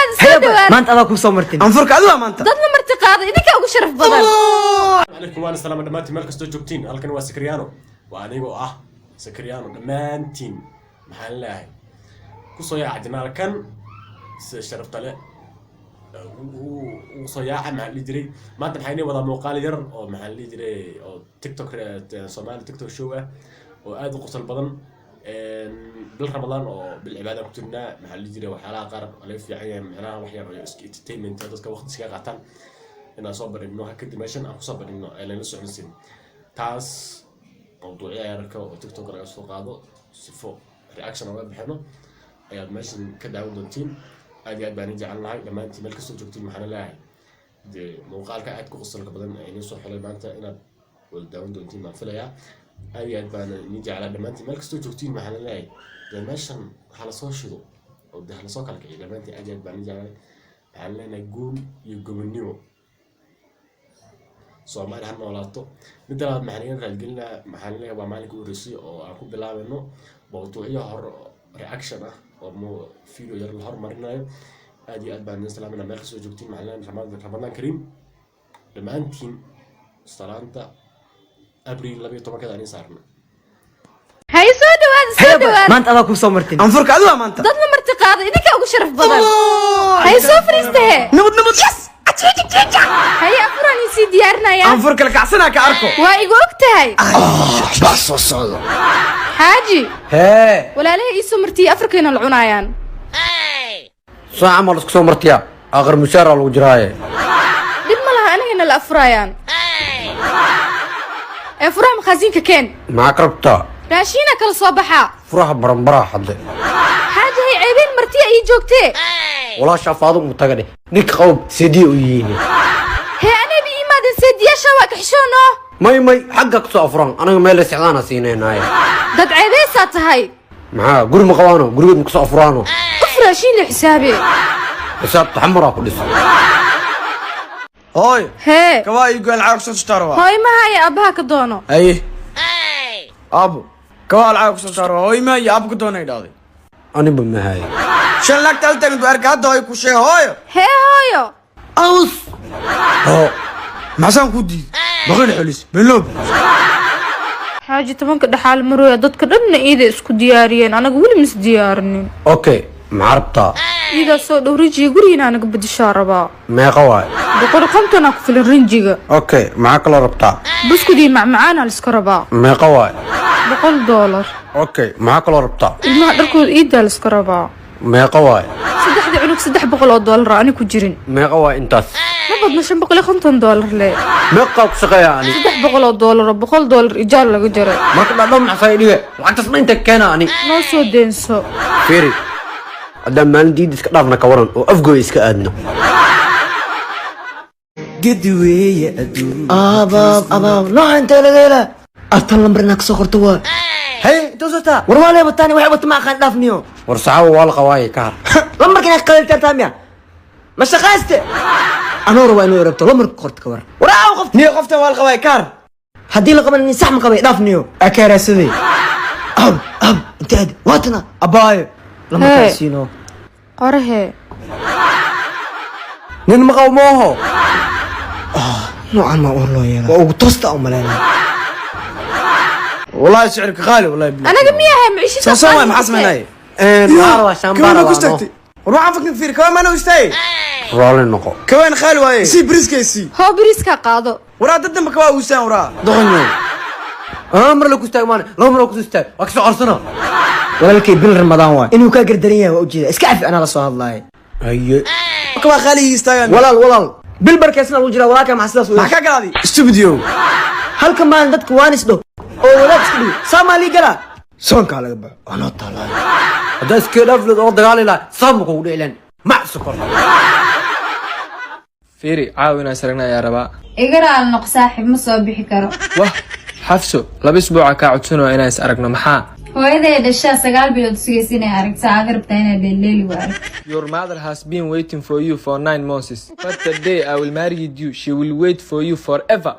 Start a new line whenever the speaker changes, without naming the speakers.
Dhawaada, soo dhawaada.
Maanta adaa kuu soo martin.
Anfurka adiga maanta.
Dadna marti qaaday, idinkaa ugu sharaf badan.
Calaykum, waana salaama dhammaantiin meel kastoo joogtiin. Halkan waa Sakriyaano, waa anigoo ah Sakriyaano. Dhammaantiin maxaan leeyahay? Kusoo yaaca channelkan sida sharafta leh ugu soo yaaca. Maxaa la dhihi jiray? Maanta maxaa inii wadaa? Muuqaal yar oo, maxaa la dhihi jiray, oo TikTok, Somali TikTok show ah oo aad u qosol badan. Bil Ramadaan oo bil cibaadaan ku jirnaa, maxaa la dhihi jiray, waxyaalaha qaar waa laga fiican yahay, macnaha wax yar oo iska entertainment ah, dadka waqti iskaga qaataan inaan soo bandhigno. Kadib meeshan aan kusoo bandhigno ee lala soconsin taas mawduucya yararka oo TikTok laga soo qaado, sifo reaction oga bixino, ayaad meeshan ka daawan doontiin. Aad iyo aad baan idin jecelnahay dhammaantiin meel kastoo joogtiin. Maxaana leeyahay? Dee muuqaalka aad ku qosolka badan ee inoo soo xulay maanta inaad wada daawan doontiin baan filayaa. Aad iyo aad baan idin jeclaa dhammaantiin meel kastoo joogtiin. Maxaana leeyahay? Dee meeshan ha lasoo shido oo dee ha lasoo kala kiciyo. Dhammaantiin aad iyo aad baan idin jeclahay. Waxaan leenahay guul iyo gobonnimo, Soomaali ha noolaato. Midda labaad, maxaan iga raaligelinaa? Maxaan leeyahay, waa maalinka u horreysay oo aan ku bilaabayno mawduucyo hor reaction ah oo mu video yar la hormarinayo. Aad iyo aad baan idin salaaminaa meel kastoo joogtiin. Maxaan leenahay Ramadaan, Ramadaan kariim dhammaantiin. Salaanta Abriil 12-keeda aan iin saarna.
Hay, soo dhawaada, soo dhawaada.
Maanta adaa kuu soo martin.
Anfurka adiga maanta.
Dadna marti qaaday, idinkaa ugu sharaf badan. Hay, soo fariistahe.
Nabad, nabad, yes.
Haye, afuraan isii diyaarinaya.
Anfur kala kacsanaa ka arko.
Waa igu og tahay.
Baa soo socdo.
Xaaji.
Hee.
Walaalaha iisoo martiyey afurkayna la cunaayaan.
Soo camal isku soo martiya, aqar mushaara lagu jiraaye.
Dhib ma laha, anigana la afuraayaan ee furaha makhaasiinka keen.
Maxaa ka rabtaa?
Raashiina kala soo baxaa.
Furaha baranbaraa hadde.
Xaaji, hay ceebeen, martiya ii joogtee.
Walaasha Faadumu taga dheh, ninka qawb seediya u yihiin.
Hee, anayba ii imaadeen, seediyaasha waa kaxishoono.
May, may, xagga kasoo afuran, anaga meel sicdaana siinaynaye.
Dad ceebeysaa tahay.
Maxaa? Guri ma qabaano? Gurigood ma kasoo afuraano?
Qof raashiin la xisaabe.
Xisaabta xamaraa ku dhisan.
Hooy.
Hee.
Kabaa ii goyn, lacag kusoo tustaaro waa.
Hooy mahaya, aabbaha ka doono.
Haye aabo, kabaa lacag kusoo tustaaro waa. Hooy maayo, aabo ka doonay dhahday.
Aniba mahaye.
Shan lacagta al tagin arka hadda, hooy ku sheega, hooyo.
Hee, hooyo.
Aws.
Hoo.
Maxsaan ku diiday? Baqil xolis biloob.
Xaaji, 10-ka dhexaal marooya, dadka dhanna iida isku diyaariyeen, anaga weli mis diyaarinin.
Okay, maxaa rabtaa?
Iidaa soo dhow, rinjiga gurigiina anaga bedeshaa rabaa.
Meeqa waay?
150 aa ku filan rinjiga.
Okay, maxaa kaloo rabtaa?
Buskud iyo macmacaana liska rabaa.
Meeqa waay?
$100.
Okay, maxaa kaloo rabtaa?
Ilmaha dharkooda iidaa liska rabaa.
Meeqa waay?
Saddexda cunug $300 ani ku jirin.
Meeqa waay intaas?
Ma badno, $550 le.
Meeqaa ku shaqeeya ani?
$300 oo $100 ijaar laga jaray.
Marka dhadho maxaa dhige lacagtaas dhan inta keena ani?
Noo soo deenso.
Fiiri, haddaan maalin diid iska dhaafna ka waran oo Afgooy iska aadno?
Gedi weeye adduun.
Abaab, abaab, nooca intee laga helaa? Artan lambar inaa kasoo qorto waa.
Hey, intoo sotaa?
War waa lee wataani, waxay wata ma aqaan, dhaafniyo.
War saxaaba waa la qabaaye, ka har.
Lambarka inaad qadaltaa miya? Ma shaqayste anoo rabaa inuu rabto lambarka qorto, ka war. War aaw qof.
Niyo, qoftan waa la qabay, kaar.
Haddii la qaban nin sax ma qabay, dhaafniyo.
Akaarasaday.
Ab ab, intee aad waatana?
Abaayo.
Lambarkaa
Hey.
siino.
Qorahee.
Nin ma qabo mooho.
Noocan maa uur loo yeelaa? Waa ugu toosta u maleynaa.
Wallahi sicirka qaali, wallahi billahi.
Anaga miyahay maciishada?
Soo soo waay, maxaa samaynay?
Maxaa rabaa? Shaambaa
Kawaan ku
rabaa.
istaagtay. War waxaan fakin fiir, kawaan maana u istaagay.
Raalli noqo.
Kawaan qaali waaye, sii briskay sii.
Hoo, biriiska qaado.
Waraa dad dambe kawaa uusaan, waraa doqonyo.
Mar la ku istaag maane, laba mar la ku istaag, waa kasoo codsana.
Walaalkay, bil Ramadaan waay, inuu kaa gardaran yahay waa ujeeda, iska cafi, anaa la soo hadlaaya.
Haye.
Kawaa qaali ii istaagaan.
Walaal, walaal, bil barkeesna lagu jiraa, walaalkaa maxaa sidaas u
Maxaa ka galaaday studio?
Halka maalin dadka waanis dho oo wadaad iska dhigo saamaa lii galaa, soonkaa laga baxo anoo taalaayo.
Haddaa iska dhaafleed oo dagaali lahaa, saama kugu dhici mac sokor.
Fiiri, caawa inaan saragna ayaa rabaa.
Iga raali noq saaxiib, ma soo bixi karo.
Wah, Xafso, 2 isbuuca kaa codsanoo inaan is aragno, maxaa?
Hooyaday dhashaa 9 bilood sugaysa inay aragto, saacad rabtaa inaa dheeldheeli waayo.
Your mother has been waiting for you for 9 months, but the day I will marry you, she will wait for you forever.